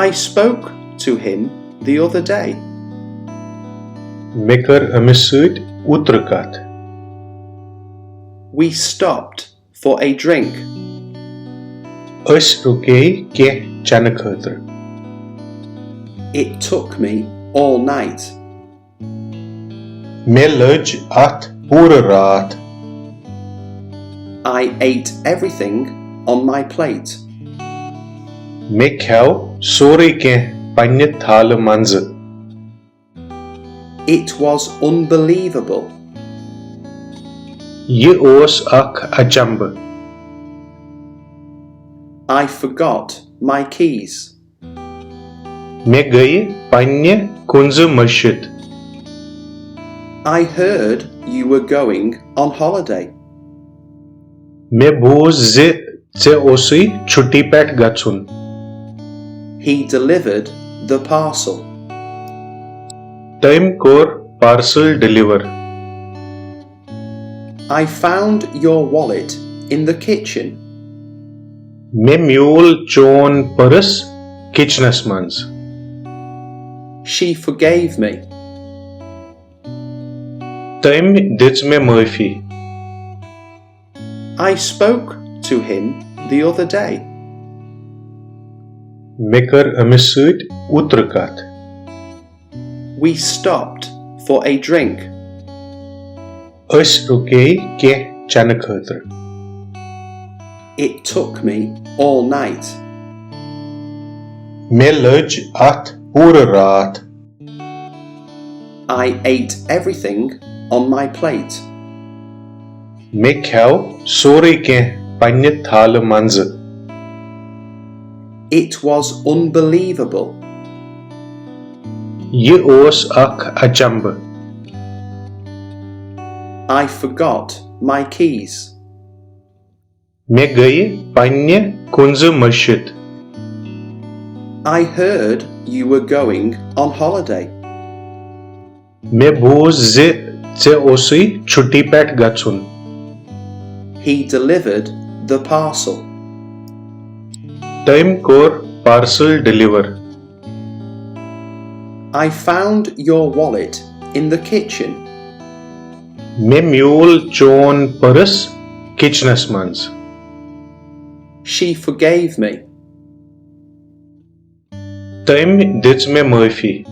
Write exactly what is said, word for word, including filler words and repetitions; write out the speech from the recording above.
I spoke to him the other day. مےٚ کٔر أمِس سۭتۍ اوترٕ کتھ۔ We stopped for a drink. أسۍ رُکے کینٛہہ چنہٕ خٲطرٕ۔ It took me all night. مےٚ لٔج اتھ پوٗرٕ راتھ۔ I ate everything on my plate. مےٚ کھیٚو سورُے کینٛہہ پننہِ تھالہٕ منٛزٕ۔ It was unbelievable. یہِ اوس اکھ اچمبہٕ۔ I forgot my keys. مےٚ گٔیہِ پننہِ کُنزٕ مٔشِتھ۔ I heard you were going on holiday. مےٚ بوٗز زِ ژےٚ اوسُے چھُٹی پٮ۪ٹھ گژھُن۔ He delivered the parcel. تٔمۍ کوٚر parcel deliver. I found your wallet in the kitchen. مےٚ میوٗل چون پٔرس کچنس منٛز۔ She forgave me. تٔمۍ دِژ مےٚ معٲفی۔ I spoke to him the other day. مےٚ کٔر أمِس سۭتۍ اوترٕ کتھ۔ We stopped for a drink. أسۍ رُکے کینٛہہ چنہٕ خٲطرٕ۔ It took me all night. مےٚ لٔج اتھ پوٗرٕ راتھ۔ I ate everything on my plate. مےٚ کھیٚو سورُے کینٛہہ پننہِ تھالہٕ منٛزٕ۔ It was unbelievable. یہِ اوس اکھ اچمبہٕ۔ I forgot my keys. مےٚ گٔیہِ پننہِ کُنزٕ مٔشِتھ۔ I heard you were going on holiday. مےٚ بوٗز زِ ژےٚ اوسُے چھُٹی پٮ۪ٹھ گژھُن۔ He delivered the parcel. تٔمۍ کوٚر parcel deliver. I found your wallet in the kitchen. مےٚ میوٗل چون پٔرس کچنس منٛز۔ She forgave me. تٔمۍ دِژ مےٚ معٲفی۔